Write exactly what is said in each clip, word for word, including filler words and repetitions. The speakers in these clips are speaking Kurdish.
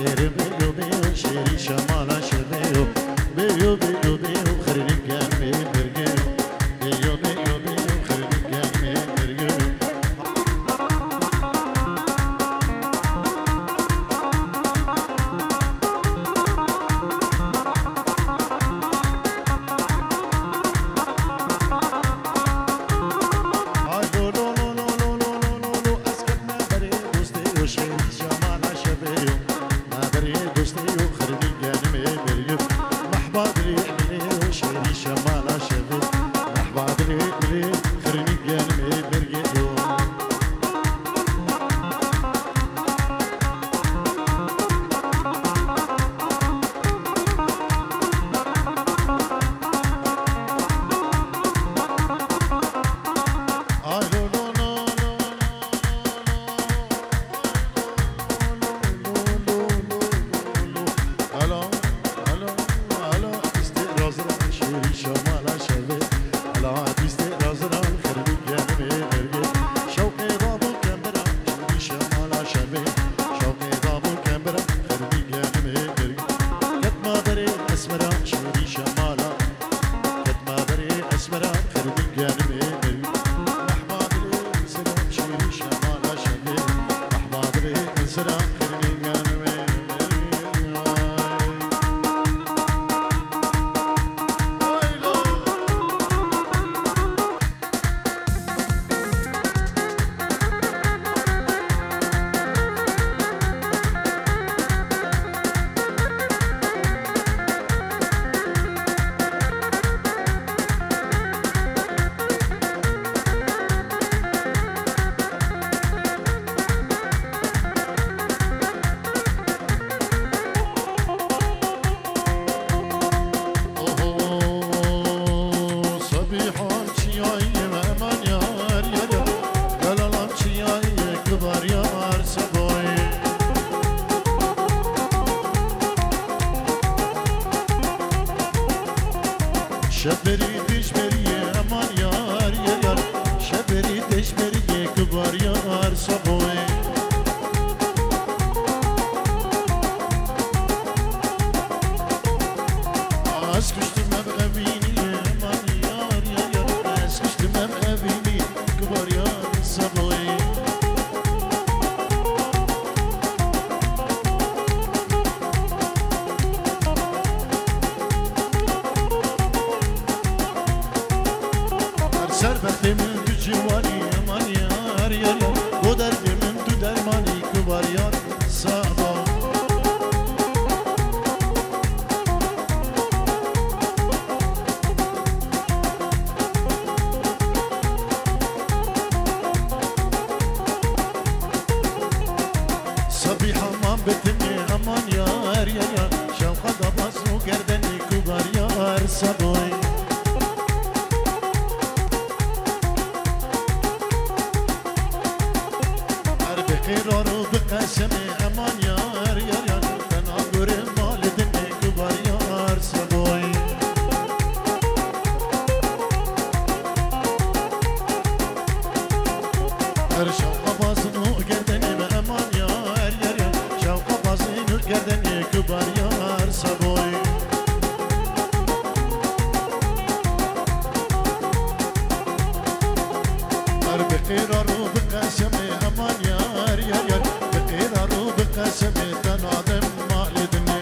Êrê bêyo bêyo şêrî şemala şevêyo. Bêyo bêyo bêyo xirnî germê mirgêyo. Bêyo bêyo bêyo xirnî germê mirgêyo. Ay lo lo lo lo lo lo lo lo lo, ez ketme berê dostê yo şêrî şemala şevê yo. Me berê dostê yo xirnî genimê berê yo. Mehba dilê dilê yo şêrî şemala şevê. Mehba dilê dilê xirnî genimê berê yo. Şewqê babû kembira şêrî şemala şevê. Şewqê babû kembira xirnî genimê mirgê. Ketma berê esmera şêrî şemala. Ketma berê esmera xirnî genimê mirgê. Mehma dilê sera şêrî şemala şevê. Mehma dilê sera xirnî genimê mirgê. Ay. Ay lo. Oho, Sebîhan çiyayê me eman yar, yar, yar. Delalan çiyayê kibar yar Seboy. Şeberî dişberiyê eman yar, yar, yar. Şeberî dişberiyê kibar yar Seboy. Ez kuştim ev evînî, eman yar, yar, yar. Ez kuştim ev evînî, kibar yar Seboy. Her ser bextê min tu ciwanî, eman yar, yar, yar. Bo derdê min tu dermanî, kibar yar Seboy. Sebîha man bitinê eman yar, yar, yar. Şewqa da baz û gerdenê kibar yar Seboy. Her bi qêrar û bi qesemê eman yar, yar, yar. Tena gorê malê dinê kibar yar Seboy. Her şewqa bazin û gerdenê me eman yar, yar, yar. Şewqa bazin û gerdenê kibar yar Seboy. Her bi qêrar û bi qesemê eman yar, yar, yar. Bi qêrar û bi qesemê te nadim malê dinê.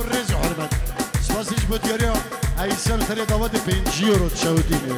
û rêz û hurmet. Spasî ji bo diyariya Eysel Xelê dawetê pêncî euro dişewitîne.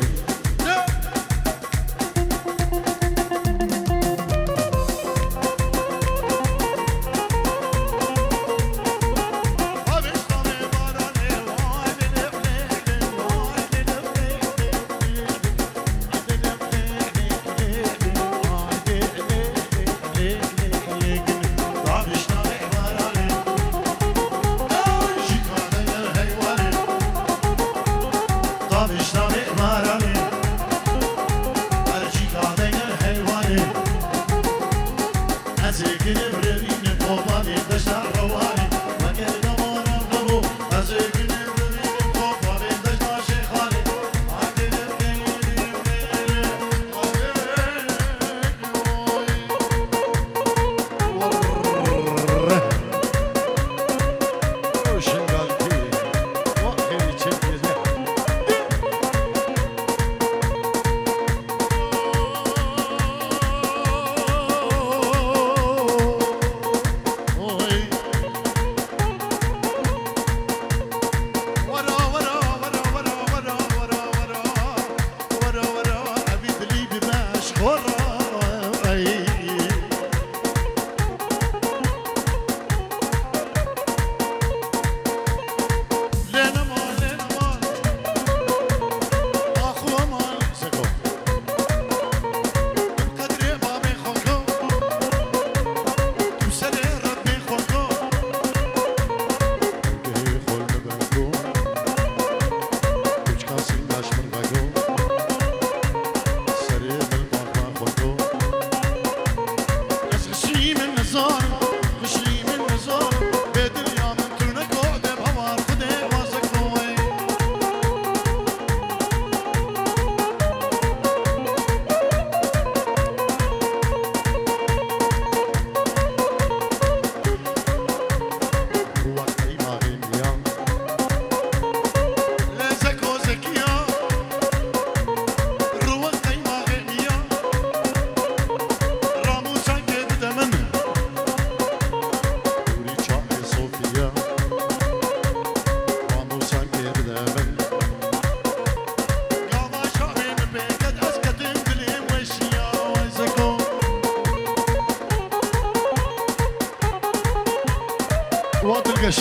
Wan dilgeş.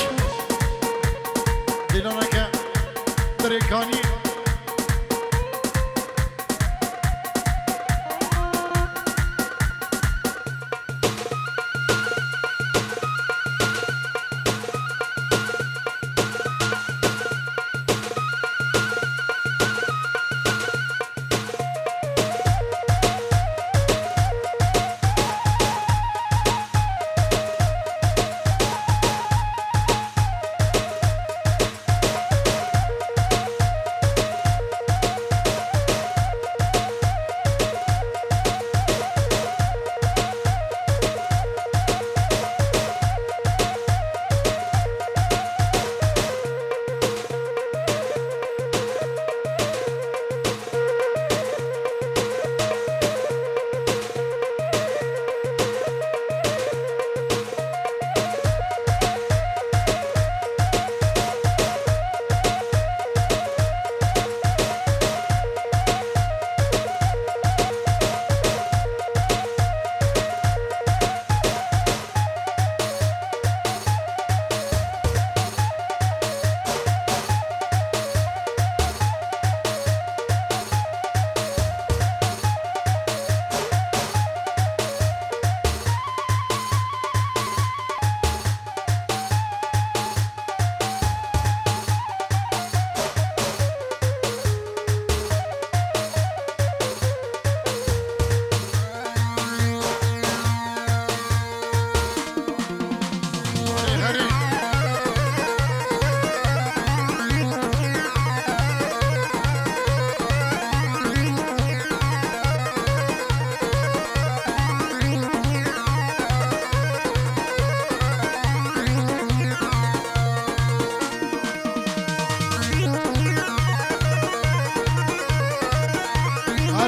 Dîlaneke Dirêkanî.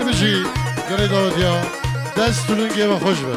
Bijî gelê dawetiya, dest û lingê we xweş be.